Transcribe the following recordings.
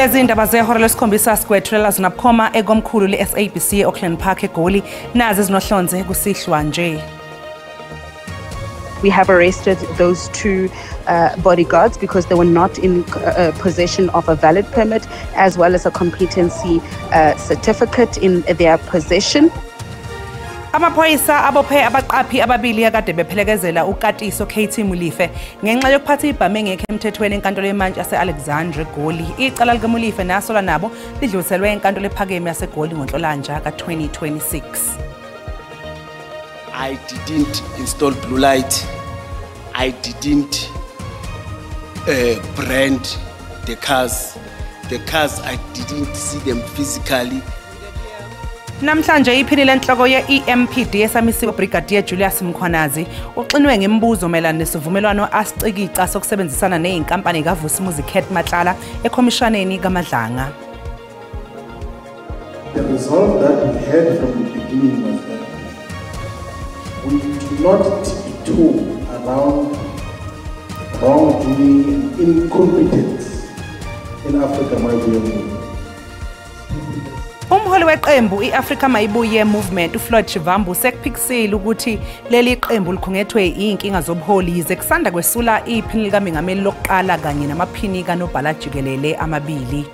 Lezi indaba zehora lesikhombisa sikwethulela zinabukhoma ekomkhulu le-SABC e-Auckland Park eGoli, nazi ezinohlonze kusihlwa nje. We have arrested those two bodyguards because they were not in possession of a valid permit as well as a competency certificate in their possession. Amaphoyisa abophe abaqaphi ababili akade bephelekezela uKatiso KT Molefe ngenxa yokuphatha ibhamu engekho emthethweni enkantolo yemantshi yase-Alexandra eGoli. Icala likaMolefe nasolwa nabo lidluliselwe enkantolo ephakeme yaseGoli ngoNhlolanja ka-2026. I didn't install blue light. I didn't brand the cars. The cars, I didn't see them physically. Namhlanje iphini lenhloko ye-EMPD esamisiwe Brigadier Julius Mkhwanazi uxinwe ngemibuzo mayelana nesivumelwano asicikica sokusebenzisana nezinkampani kaVusimuzi Cat Matlala ekhomishaneni kaMadlanga. The resolve that we had from the beginning was that we do not tiptoe around wrongdoing and incompetence in Africa Mayibuye Movement. Umholi weqembu i-Africa Mayibuye Movement uFloyd Shivambu sekuphikisile ukuthi leli qembu likhungethwe inkinga zobuholi yize kusanda kwesula iphini likamengameli lokuqala kanye namaphini kanobhala jikelele amabili.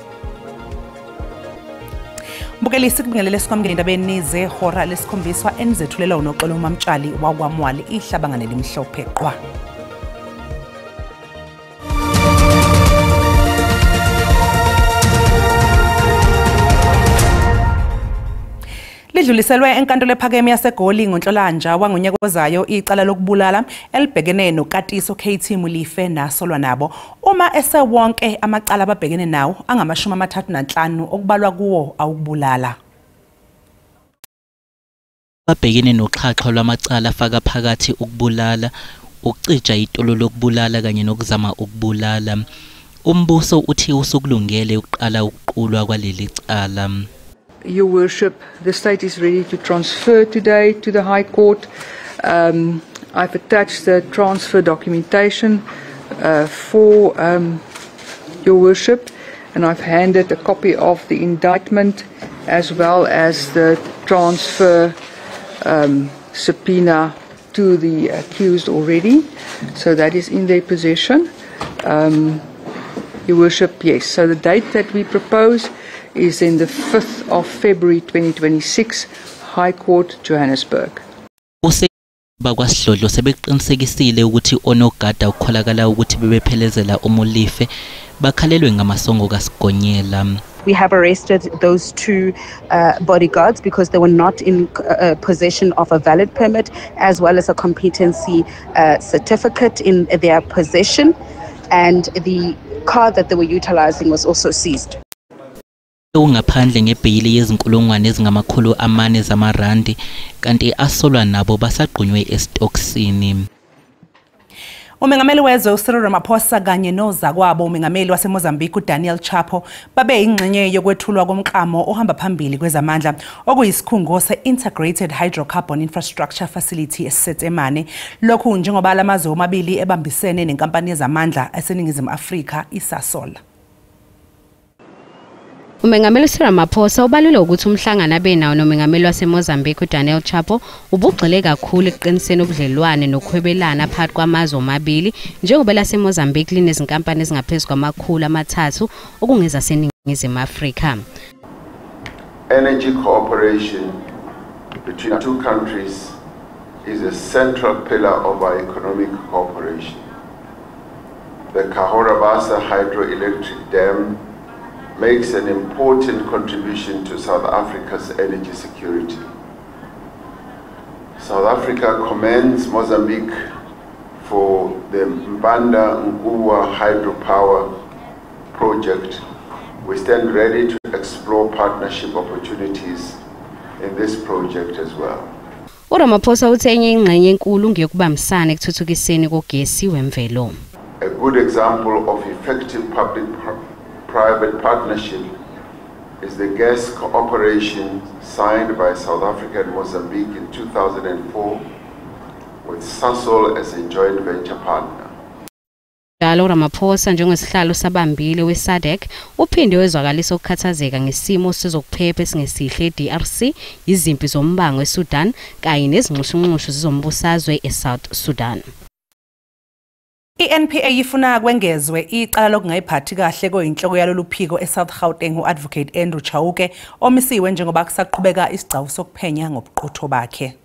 Mbukelisi kubingelele sikwamukele indabeni zehora lesikhombiswa enizethulela uNoxolo uMamtshali wakwaMwali ihlabangane limhlophe qwa. Lidluliselwe enkantolo ephakeme yaseGoli ngoNhlolanja wangonyaka ozayo icala lokubulala elibhekene noKatiso KT Molefe nasolwa nabo. Uma esewonke amacala ababhekene nawo angama-35 okubalwa kuwo awukubulala. Babhekene noxhaxha lwamacala afaka phakathi ukubulala, ukucija itolo lokubulala kanye nokuzama ukubulala. Umbuso uthi usukulungele ukuqala ukuqulwa kwaleli cala. Your Worship, the state is ready to transfer today to the High Court. I've attached the transfer documentation for Your Worship, and I've handed a copy of the indictment as well as the transfer subpoena to the accused already. So that is in their possession. Your Worship, yes. So the date that we propose is in the 5th of February 2026, High Court, Johannesburg. Bakwasidlodlo sebeqinisekisile ukuthi onogada ukukholakala ukuthi bebephelezela uMolefe bakhalelwe ngamasongo kaSigonyela. We have arrested those two bodyguards because they were not in possession of a valid permit as well as a competency certificate in their possession, and the car that they were utilizing was also seized. Ungaphandle ngebheyili yezinkulungwane ezingama-400 zamarandi kanti asolwa nabo basagqunywe esitokisini. Umengameli wezwe uCyril Ramaphosa kanye nozakwabo umengameli waseMozambique uDaniel Chapo babe ingxenye yokwethulwa komklamo ohamba phambili kwezamandla okuyisikhungo se-Integrated Hydrocarbon Infrastructure Facility eSetsemane. Lokhu njengoba lamazwe omabili ebambisene nenkampani yezamandla eseNingizimu Afrika iSasol. Umengameli Cyril Ramaphosa ubalule ukuthi umhlangano abe nawo nomengameli waseMozambique uDaniel Chapo ubugxile kakhulu ekuqiniseni ubudlelwane nokuhwebelana phakathi kwamazwe omabili njengoba laseMozambique linezinkampani ezingaphezu kwama-300 okungezaseNingizimu Afrika. Energy cooperation between our two countries is a central pillar of our economic cooperation. The Cahora Bassa hydroelectric dam makes an important contribution to South Africa's energy security. South Africa commends Mozambique for the Mphanda Nkuwa hydropower project. We stand ready to explore partnership opportunities in this project as well. uRamaphosa uthe enye ingxenye enkulu ngeyokubambisana ekuthuthukiseni kogesi wemvelo. A good example of effective public-private partnership is the gas cooperation signed by South Africa and Mozambique in 2004 with Sasol as a joint venture partner. Njalo Ramaphosa njengosihlalo sabambile we-SADC uphinde wezwakalisa ukukhathazeka ngesimo sezokuphepha esingesihle e-DRC, izimpi zombango eSudan kanye nezinxushunxushu zezombusazwe eSouth Sudan. I-NPA ifuna kwengezwe icala lokungayiphathi kahle koyinhloko yalolu phiko eSouth Gauteng u-Advocate Andrew Chauke omisiwe njengoba kusaqhubeka isigcawu sokuphenya ngobuqotho bakhe.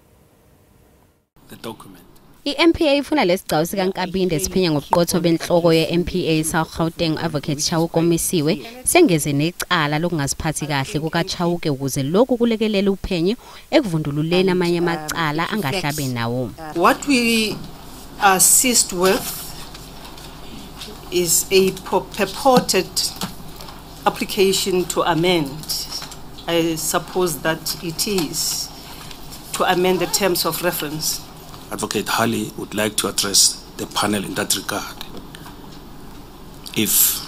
The document. I-NPA ifuna lesigcawu sikaNkabinde siphenya ngobuqotho benhloko ye-NPA South Gauteng Advocate Chauke omisiwe sengeze necala lokungaziphathi kahle kukaChauke ukuze lokhu kulekelele uphenyo ekuvundululeni amanye amacala angahlabe nawo. What we assist with is a purported application to amend. I suppose that it is to amend the terms of reference. Advocate Hulley would like to address the panel in that regard, if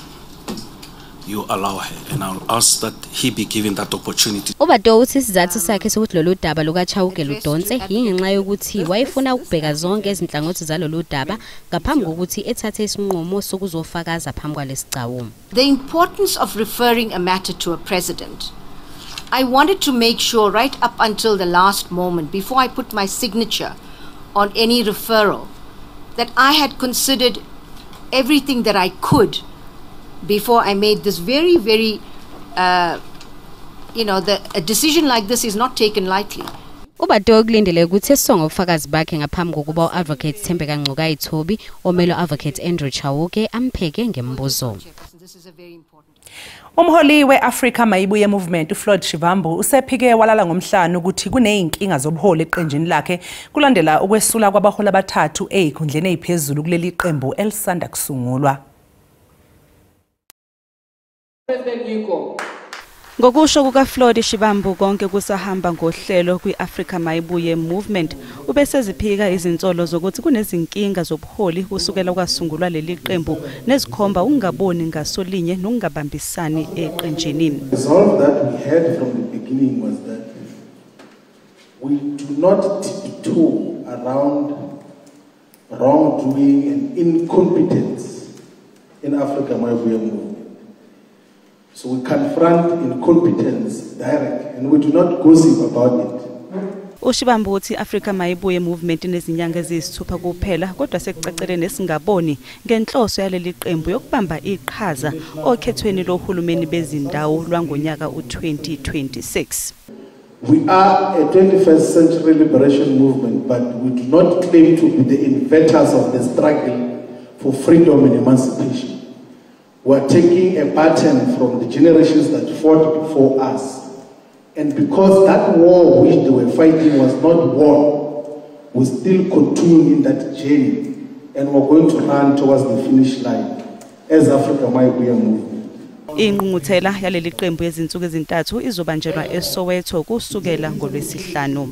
you allow her, and I'll ask that he be given that opportunity. Ubado uthi isizathu sakhe sokuthi lolu daba lukaChauke ludonse yingenxa yokuthi wayefuna ukubheka zonke izinhlangothi zalolu daba ngaphambi kokuthi ethathe isinqumo sokuzofakaza phambi kwalesigcawu. The importance of referring a matter to a president. I wanted to make sure right up until the last moment before I put my signature on any referral that I had considered everything that I could before I made this very, very, a decision like this is not taken lightly. Ubado kulindele ukuthi esonge ubufakazi bakhe ngaphambi kokuba u-Advocate Thembeka Ngcukaitobi omele u-Advocate Andrew Chauke ampheke ngembuzo. Umholi we-Africa Mayibuye Movement uFloyd Shivambu usephike walala ngomhlanu ukuthi kuneyinkinga zobuholi eqenjini lakhe kulandela ukwesula kwabaholi abathathu ezikhundleni eziphezulu kuleli qembu elisanda kusungulwa. Ngokusho kukaFloyd Shivambu konke kusahamba ngohlelo kwi-Africa Mayibuye Movement ubeseziphika izinsolo zokuthi kunezinkinga zobuholi kusukela kwasungulwa leli qembu nezikhomba ukungaboni ngasolinye nokungabambisani eqenjini. The resolve that we had from the beginning was that we do not tiptoe around wrongdoing and incompetence in Africa Mayibuye Movement. So we confront incompetence directly and we do not gossip about it. uShivambu uthi Africa Mayibuye Movement inezinyanga eziyisithupha kuphela kodwa sekucacele nesingaboni ngenhloso yaleli qembu yokubamba iqhaza okhethweni lohulumeni bezindawo lwangonyaka u2026. We are a 21st century liberation movement, but we do not claim to be the inventors of the struggle for freedom and emancipation. We are taking a pattern from the generations that fought before us. And because that war which they were fighting was not won, we still continue in that journey and we're going to run towards the finish line as Africa Mayibuye Movement. Ingqungquthela yaleli qembu yezinsuku ezintathu izobanjelwa eSoweto kusukela ngolwesihlanu.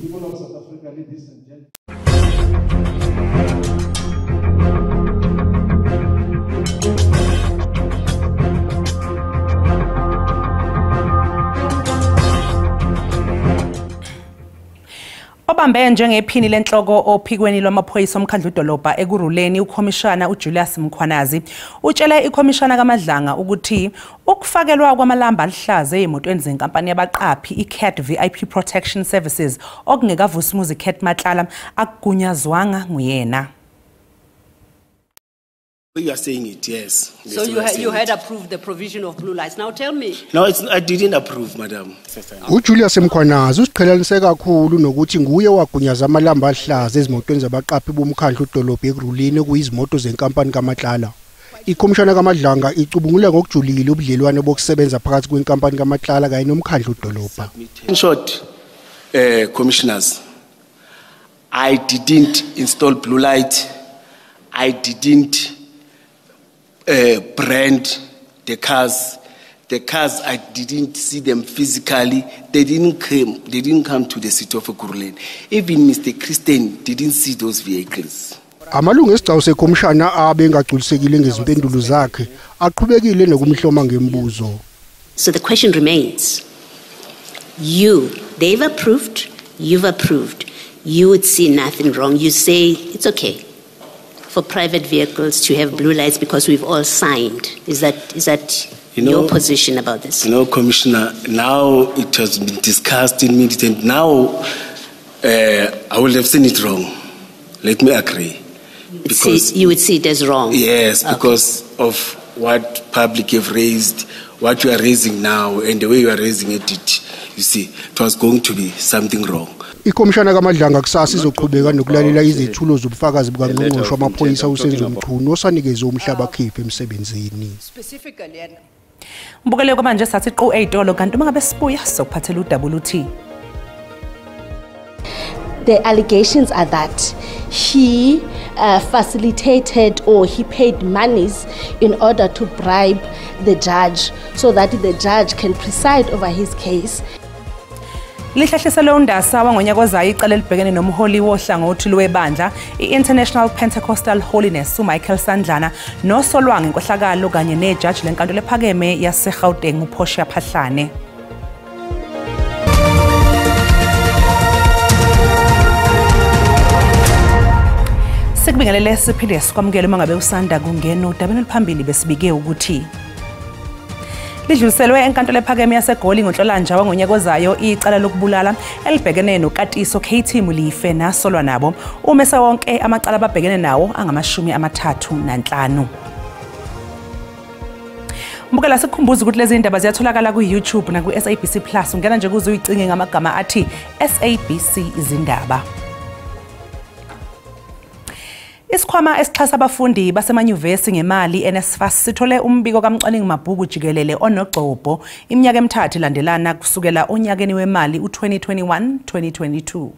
Obambe njengephini lenhloko ophikweni lwamaphoyisa omkhandlu dolobha ekuruleni ukhomishana uJulius Mkhwanazi utshele ikhomishana kaMadlanga ukuthi ukufakelwa kwamalamba alihlaza ezimotweni zenkampani yabaqaphi iCat VIP Protection Services okungekavusimuzi Cat Matlala akugunyazwanga nguyena. You are saying it, yes. So you had approved the provision of blue lights. Now tell me. No, I didn't approve, madam. uJulius Mkhwanazi usiqhelanise kakhulu nokuthi nguye wagunyaza amalamba ahlaza ezimotweni zabaqaphi bomkhandlu dolobha ekurulini kuyizimoto zenkampani kaMatlala. Ikhomishana kaMadlanga icubungule ngokujulile ubudlelwano bokusebenza phakathi kwenkampani kaMatlala kanye nomkhandlu dolobha. In short, commissioners, I didn't install blue light. I didn't brand the cars. The cars, I didn't see them physically. They didn't come to the city of Ekurhuleni. Even Mr. Christian didn't see those vehicles. Amalungu esigcawu sekhomishana abengagculisekile ngezimpendulo zakhe aqhubekile nokumhloma ngembuzo. So the question remains, they've approved, you've approved. You would see nothing wrong. You say it's okay. for private vehicles to have blue lights because we've all signed. Is that You know, your position about this? No, Commissioner, now it has been discussed in minutes, and now I would have seen it wrong. Let me agree. You would see it as wrong? Yes, okay. Because of what public have raised, what you are raising now, and the way you are raising it, you see, it was going to be something wrong. Ikhomishana kaMadlanga kusasa izoqhubeka nokulalela izethulo zobufakazi bukaNgqongqoshe wamaphoyisa uSenzo Mchunu osanikezwe umhlaba khiphe emsebenzini. Mbukele kwamanje sathi qu eyitolo kanti uma ngabe sibuya sokuphathela uWT. The allegations are that he facilitated or he paid monies in order to bribe the judge so that the judge can preside over his case. Lihlahliselwe uNdasa wangonyaka ozayo icala elibhekene nomholi wohlangothi lwebandla i-International Pentecostal Holiness uMichael Sandlana nosolwa ngenkohlakalo kanye nejaji lenkantolo ephakeme yaseGauteng uPortia Phahlane. Sikubingelele siphinde sikwamukele uma ngabe usanda kungena udabeni oluphambili besibike ukuthi lidluliselwe enkantolo ephakeme yaseGoli ngoNhlolanja wangonyaka ozayo icala lokubulala elibhekene noKatiso KT Mulife nasolwa nabo uma sewonke amacala ababhekene nawo angama-35. Mbukela sikukhumbuza ukuthi lezi indaba ziyatholakala ku-YouTube naku-SABC Plus. Ungena nje kuze uyicinge ngamagama athi SABC Izindaba. Isikhwama esixhasa abafundi basemanyuvesi ngemali NSFAS sithole umbiko kamcwaningi mabhuku jikelele onogxobho iminyaka emithathu ilandelana kusukela onyakeni wemali u2021-2022.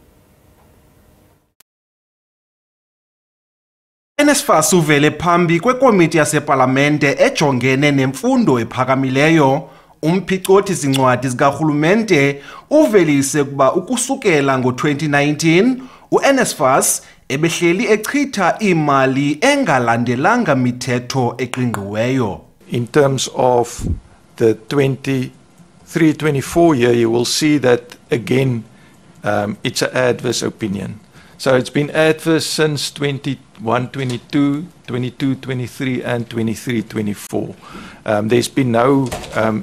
NSFAS uvele phambi kwekomiti yasePalamente ejongene nemfundo ephakamileyo. Umphicothi zincwadi zikarhulumente uvelise kuba ukusukela ngo-2019 uNSFAS ebehleli echitha imali engalandelanga mithetho eqingqiweyo. In terms of the 23-24 year, you will see that again it's an adverse opinion. So it's been adverse since 21-22, 22-23 and 23-24. There's been no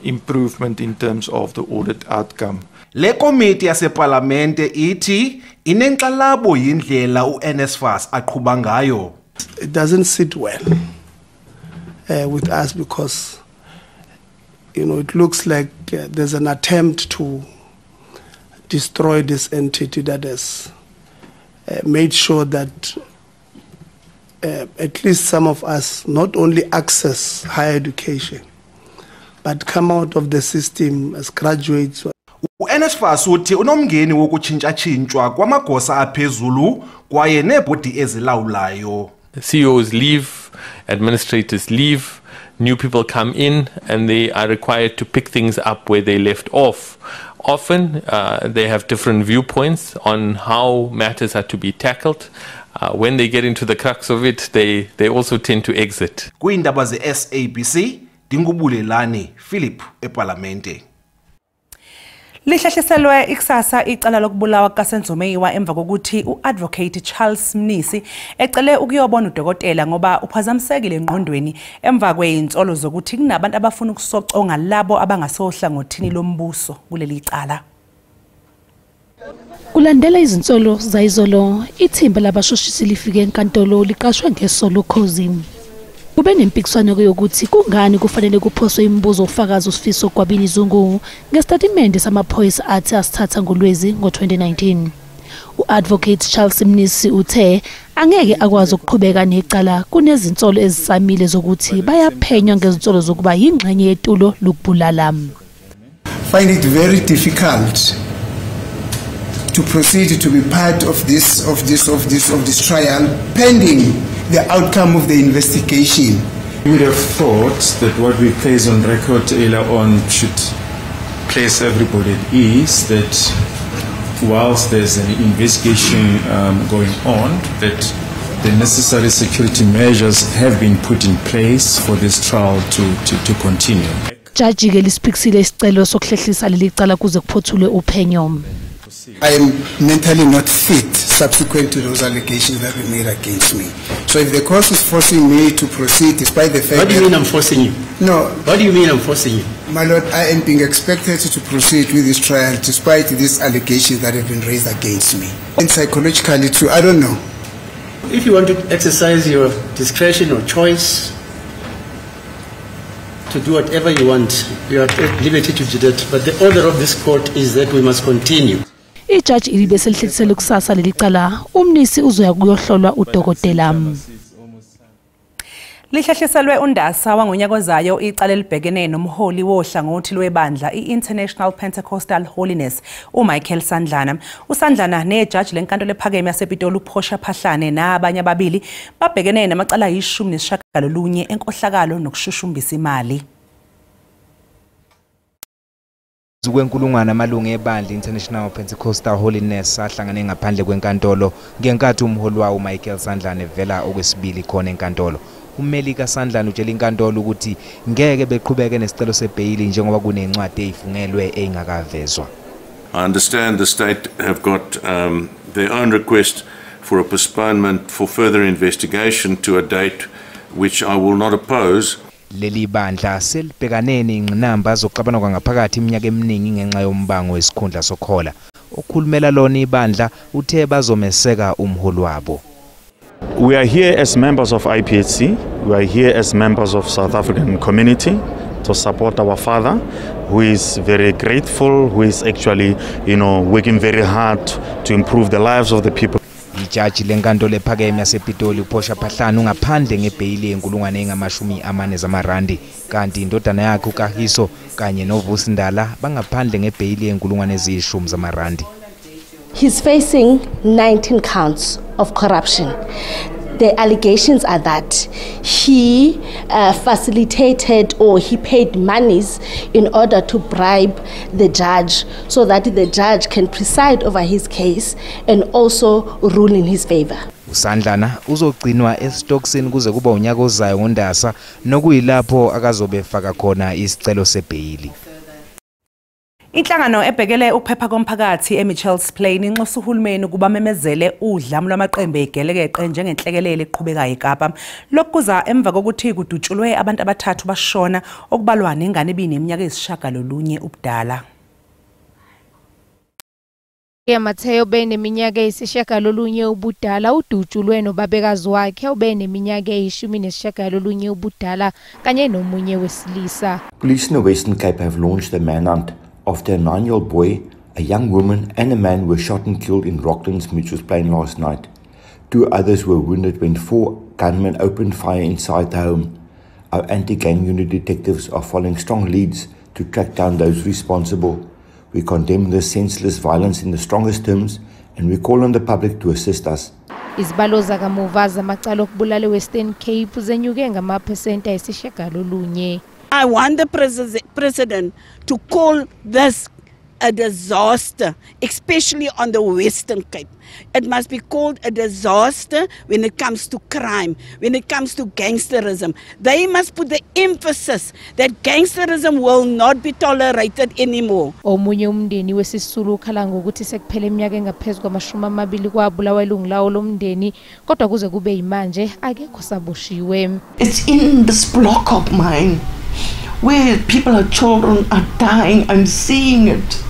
improvement in terms of the audit outcome. Le komiti yasePalamente ithi inenkxalabo yindlela uNSFAS aqhuba ngayo. It doesn't sit well with us because, you know, it looks like there's an attempt to destroy this entity that has made sure that at least some of us not only access higher education, but come out of the system as graduates. uNSFAS uthi unomngeni wokutshintsha-tshintshwa kwamagosa aphezulu kwaye neebhodi ezilawulayo. CEOs leave, administrators leave, new people come in and they are required to pick things up where they left off. Often they have different viewpoints on how matters are to be tackled. When they get into the crux of it, they also tend to exit. Kwiindaba ze-SABC, ndingubulelani Philip ePalamente. Lihlehliselwe ikusasa icala lokubulawa kukaSenzo Meyiwa emva kokuthi u-Advocate Charles Mnisi ecele ukuyobona udokotela ngoba uphazamisekile engqondweni emva kwezinsolo zokuthi kunabantu abafuna ukusoconga labo abangasohlangothini lombuso kuleli cala. Kulandela izinsolo zayizolo, ithimba labashushisi lifike enkantolo liqashwe ngeso lokhozi. Kube nempikiswano yokuthi kungani kufanele kuphoswe imibuzo ufakazi uSifiso Gwabini Zungu ngesitatimende samaphoyisa athi asithatha ngoLwezi ngo-2019. U-Advocate Charles Mnisi uthe angeke akwazi ukuqhubeka necala kunezinsolo ezisamile zokuthi bayaphenywa ngezinsolo zokuba yingxenye yetulo lokubulala. Find it very difficult to proceed to be part of this trial pending the outcome of the investigation. We would have thought that what we place on record earlier on should place everybody at ease, that whilst there's an investigation going on, that the necessary security measures have been put in place for this trial to continue. Jaji ke lisiphikisile isicelo sokuhlehlisa leli cala kuze kuphothulwe uphenyo. I am mentally not fit subsequent to those allegations that were made against me. So if the court is forcing me to proceed despite the fact... What do you mean I'm forcing you? No. What do you mean I'm forcing you? My lord, I am being expected to proceed with this trial despite these allegations that have been raised against me. And psychologically too, I don't know. If you want to exercise your discretion or choice to do whatever you want, you are at liberty to do that. But the order of this court is that we must continue. Ijaji ilibe selihlelisele kusasa leli cala, uMnisi uzoya kuyohlolwa udokotela. Lihlehliselwe uNdasa wangonyaka ozayo icala elibhekene nomholi wohlangothi lwebandla i-International Pentecostal Holiness uMichael Sandlana. USandlana nejaji lenkantolo ephakeme yasePitoli uPortia Phahlane nabanye ababili babhekene namacala ayi-19 enkohlakalo nokushushumbisa imali. Kwenkulungwane amalungu ebandla International Pentecostal Holiness ahlangane ngaphandle kwenkantolo ngenkathi umholi wawo uMichael Sandlana evela okwesibili khona enkantolo. Ummeli kaSandlana utshela inkantolo ukuthi ngeke beqhubeke nesicelo sebheyili njengoba kunencwadi eyifungelwe engakavezwa. I understand the state have got their own request for a postponement for further investigation to a date which I will not oppose. Leli bandla selibhekane nezingqinamba zokuxabana kwangaphakathi iminyaka eminingi ngenxa yombango wesikhundla sokhola. Okhulumela lona ibandla uthe bazomeseka umholi wabo. We are here as members of IPHC, we are here as members of South African community to support our father, who is very grateful, who is actually, working very hard to improve the lives of the people. Ijaji lenkantolo ephakeme yasePitoli uPortia Phahlane ungaphandle ngebheyili yenkulungwane engama-40 zamarandi, kanti indodana yakhe uKahiso kanye noVusi Ndala bangaphandle ngebheyili yenkulungwane eziyi-10 zamarandi. He's facing 19 counts of corruption. The allegations are that he facilitated or he paid monies in order to bribe the judge so that the judge can preside over his case and also rule in his favor. uSandlana uzogcinwa esitokisini kuze kuba unyaka ozayo ngoNdasa, nokuyilapho akazobe faka khona isicelo sebheyili. Inhlangano ebhekele ukuphepha komphakathi eMitchells Plain inxusa uhulumeni ukuba memezele udlame lwamaqembu egelekeqe njengenhlekelele eqhubekayo eKapa. Lokhu kuza emva kokuthi kudutshulwe abantu abathathu bashona okubalwa nengane ebineminyaka eyisishiyagalolunye ubudala. Matheo beneminyaka eyisishiyagalolunye ubudala udutshulwe nobabekazi wakhe obeneminyaka eyi-19 ubudala kanye nomunye wesilisa. Police in the Western Cape have launched a manhunt after a 9-year-old boy, a young woman and a man were shot and killed in Rocklands, Mitchells Plain last night. 2 others were wounded when 4 gunmen opened fire inside the home. Our anti-gang unit detectives are following strong leads to track down those responsible. We condemn this senseless violence in the strongest terms and we call on the public to assist us. Izibalo zakamuva zamacala okubulala eWestern Cape zenyuke ngamaphesenti 9.9. I want the president to call this a disaster, especially on the Western Cape. It must be called a disaster when it comes to crime, when it comes to gangsterism. They must put the emphasis that gangsterism will not be tolerated anymore. Omunye umndeni wesisulu ukhala ngokuthi sekuphele iminyaka engaphezu kwama-20 kwabulawa ilungu lawo lomndeni, kodwa kuze kube yimanje akekho saboshiwe. It's in this block of mine where people, our children are dying. I'm seeing it.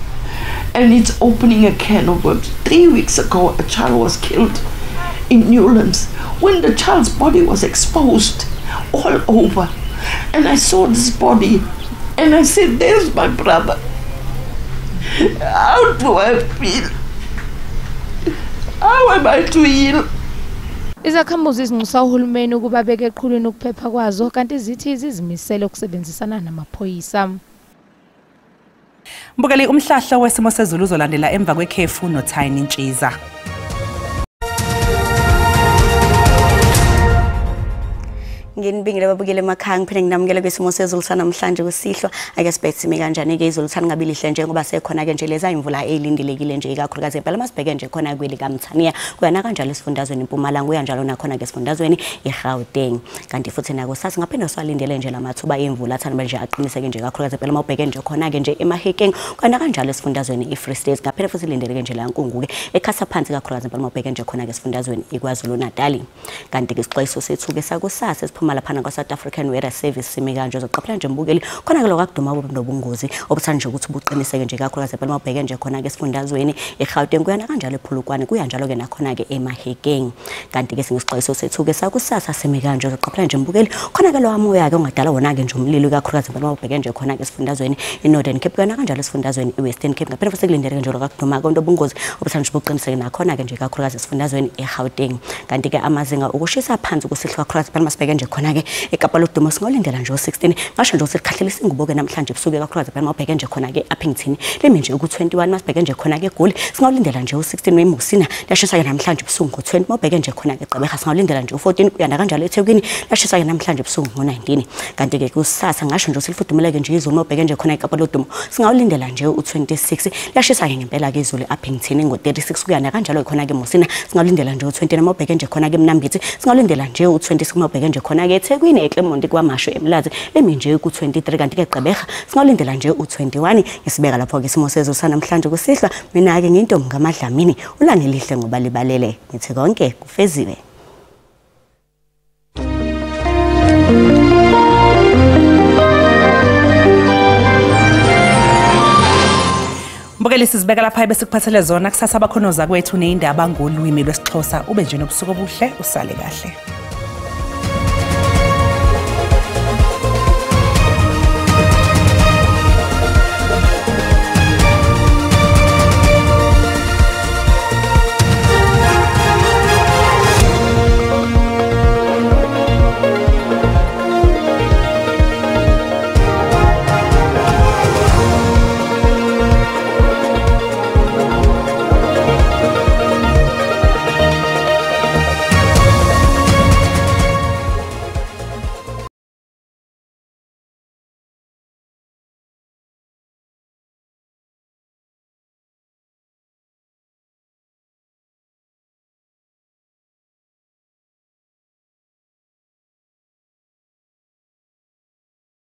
And it's opening a can of worms. 3 weeks ago, a child was killed in Newlands when the child's body was exposed all over. And I saw this body and I said, there's my brother. How do I feel? How am I to heal? Izakhamuzi zinxusa uhulumeni ukuba beke eqhulwini ukuphepha kwazo, kanti zithi zizimisele ukusebenzisana namaphoyisa. Mbukeli, umhlahlo wesimo sezulu uzolandela emva kwekhefu noThayini Ntshiza. Nginibingele babukele emakhaya, ngiphinde nginamukele kwisimo sezulu sanamhlanje kusihlwa. Ake sibheke sime kanjani ke izulu sangabi lihle njengoba sekhona ke nje leza imvula eyilindelekile nje ikakhulukazi impela masibheke nje khona kweli kaMthaniya, kuyana kanjalo esifundazweni iMpumalanga, kuya njalo nakhona ke esifundazweni iGauteng. Kanti futhi nako sasa ngaphinde siwalindele nje lamathuba emvula athanda nje aqiniseke nje kakhulukazi impela mawubheke nje khona ke nje eMahikeng, kuyana kanjalo esifundazweni iFree State. Ngaphinde futhi silindeleke nje la nkungu ke ekhasa phansi kakhulukazi impela mawubheke nje khona ke esifundazweni iKwaZulu Natal. Kanti ke isixwayiso sethu ke sakusasa esiphuma laphana kwa South African Weather Service sime kanje, uzoqaphela nje mbukeli khona ke lokakuduma nobungozi obuthanda nje ukuthi buqiniseke nje kakhulukazi phela mawubheke nje khona ke esifundazweni eGauteng, kuyana kanjalo ePolokwane, kuya njalo ke nakhona ke eMahikeng. Kanti ke singesixwayiso sethu ke sakusasa sime kanje, uzoqaphela nje mbukeli khona ke lo moya ke ongadala wona ke nje umlilo kakhulukazi phela mawubheke nje khona ke esifundazweni iNorthern Cape, kuyana kanjalo esifundazweni iWestern Cape. Ngaphela futhi kulindeleke nje lokakuduma konke obungozi obuthanda nje buqiniseke nakhona ke nje kakhulukazi esifundazweni eGauteng. Kanti ke amazinga okushisa phansi kusihlwa kakhulukazi phela masibheke nje khona ke eKapa lodumo singolindela nje u16, ngasho nje usikhahlele isingubo ke namhlanje ebusuku kakhulukazi phela mawubheke nje khona ke Upington lemi nje ku21, masibheke nje khona ke eGoli singolindela nje u16, weMusina lashisa ke namhlanje ebusuku ngo20, mawubheke nje khona ke Gqeberha singolindela nje u14, kuyana kanjalo eThekwini lashisa ke namhlanje ebusuku ngo19. Kanti ke kusasa ngasho nje usilifudumele nje izulu mawubheke nje khona eKapa lodumo singolindela nje u26, lashisa ke ngempela ke izulu eUppington ngo36, kuyana kanjalo khona ke Musina singolindela nje u20, mawubheke nje khona ke Mnambithi singolindela nje u26, mawubheke nje khona ke eThekwini eClermont kwaMashu eMlazi lemi nje ku23, kanti ke Gqeberha singolindela nje u21. Ngisibeka lapho ke isimo sezulu sanamhlanje kusihlwa. Mina ke ngintombi ngaMadlamini, ulanga elihle ngoba libalele, ngithi konke kufeziwe. Mbukeli, sizibeka lapha bese kuphathele zona kusasa bakhonoza kwethu nezindaba ngolwimi lwesiXhosa. Ube nje nobusuku obuhle, usale kahle.